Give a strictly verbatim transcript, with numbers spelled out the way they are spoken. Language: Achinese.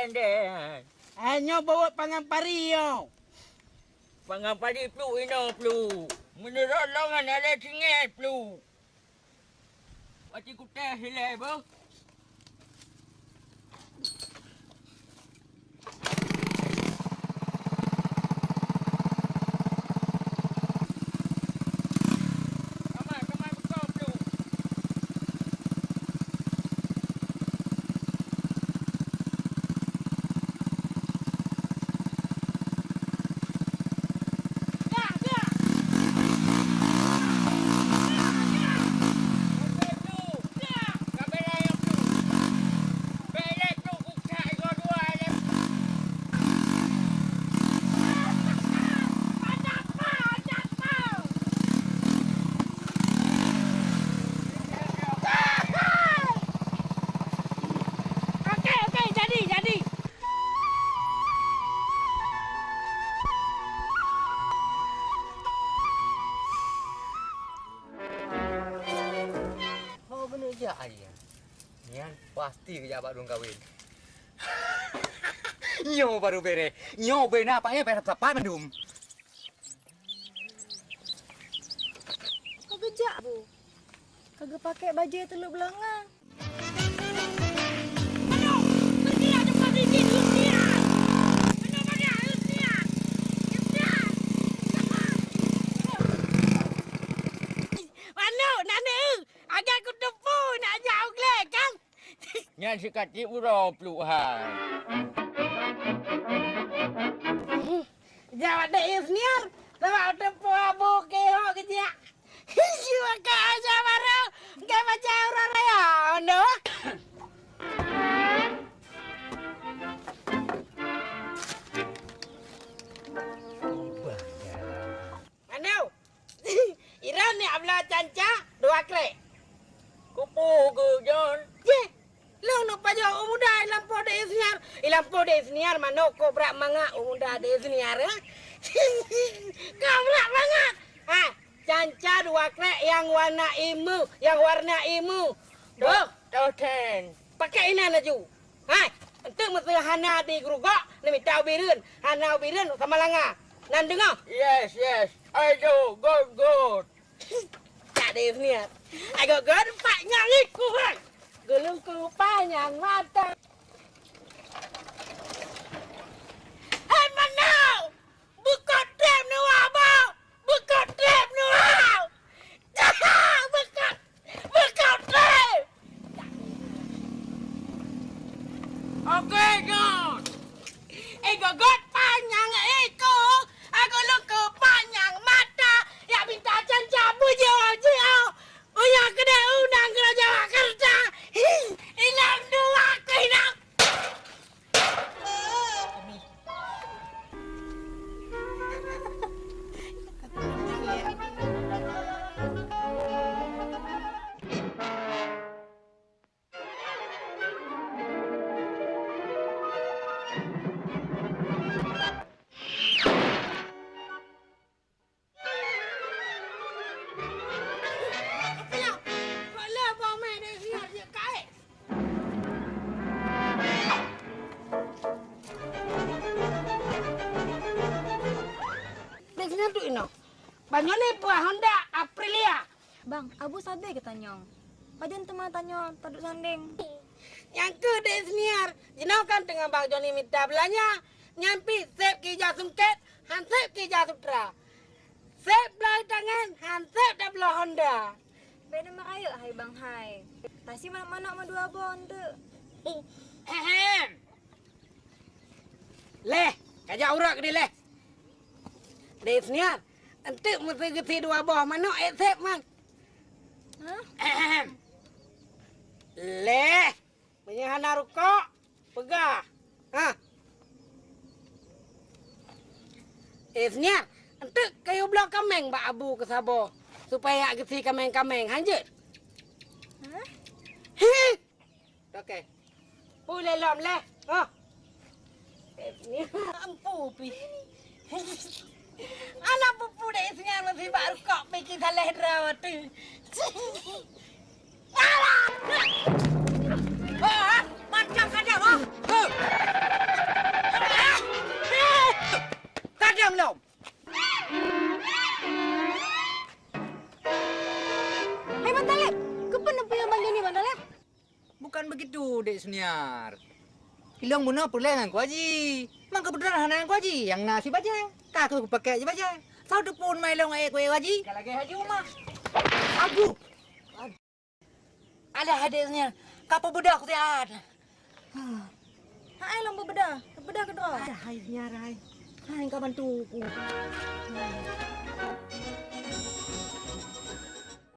Hai, nyoe beuet pangan pari nyoe. Pangan pari pluek inoe pluek. Meunurot lôn hana lé singét pluek. Pati kutéh ilée beuh. Oke, oke, jadi, jadi. Ho beuneuh jak ayah. Nyan pasti geujak bak dum kawin. Nyoe baru bereh. Nyoe beuna apa ya bereh sapat mandum. Ka geujak bu. Ka geupakée bajée teulok beulanga. Manok, na neu, agak kuteupeu nak jak u glé, kan? Nyan sikati uroe pluek hai. Jaweueb deh Yusniar, sabab teupeu abu keuhok geujak. Yue ka aja barô, ka baca uroe raya, ono. Aduh. Iran ni abla canca dua krek. Kupu geujon. Ye, Lôn neuk pajoh u muda i lampôh dek Isniar. I lampôh dek Isniar manok kobra manga u muda dek Isniar, eh? Kobra manga. Ha, canca dua krek nyang warna imu, nyang warna imu. Toh, toh ten. Pakai inan laju. Hai, enteuk meuseu hana di geurugok, neumita ubireuen. Hana ubireuen sama langa. Nan deungoh? Yes, yes. Ayo, good, good. Cak deh Isniar. Ayo, good, pak nyang ikut, hai. Geuleuku panyang mata. Hai, manok! Beukoh treb neuwa boh! Beukoh treb neuwa! Beukoh, beukoh treb! Oke, Gon. Eh, gogot panyang iko, aku luku panyang mata, ya minta canca bujur jio. Uya kena undang kena Jawa Kerta. Hi, inang dua aku inang. Dek Sniar duek inoe. Banyoe ni peuah Honda Aprilia. Bang, abu sabe geutanyong. Pajan teuma tanyoe taduek sandeng. Nyang keuh dek Sniar, jinoe kan teungoh Bang Joni mita beulanja. Nyan pih seb keu ija sungket, han seb keu ija sutra. Seb beulai tangan, han seb tabloe Honda. Bèk na meurayeuk hai bang hai. Tasi manok-manok meudua boh eunteuk. Ehem. Leh, kajak uroe keudeh leh. Dek Sniar, eunteuk meuseu geusi dua boh manok ék seb man. Hah? Ehem. Leh. Meunyoe hana rukok, peugah. Ha. Eh, Sniar, eunteuk kayue bloe kaméng bak abu keu saboh, supaya jak geusi kaméng-kaméng. Hanjeuet. Hah? Hi! Oke. Pui lé lom lé. Ha. Empu pih. Alah pupu dek Isniar meusibak rukok pih ki saleh droe teuh. Alah! Oh, ha? Macam saja, ha? Huh! Niar. Ilong bunoe peureulèe ngon Ku Haji. Mang keubeutôlan hana ngon Ku Haji, nyang na si bajèe. Ka kheueh kupakèk ji bajèe. Saboh teupeu mai lôn ék ku ék Haji. Ka lagèe Haji Umar. Aduh. Alah, adék nyan, ka peubeudôh siat. Hai lôn peubeudôh, peubeudôh keudroe. Alah, hai nyan, hai. Hai ka bantu ku.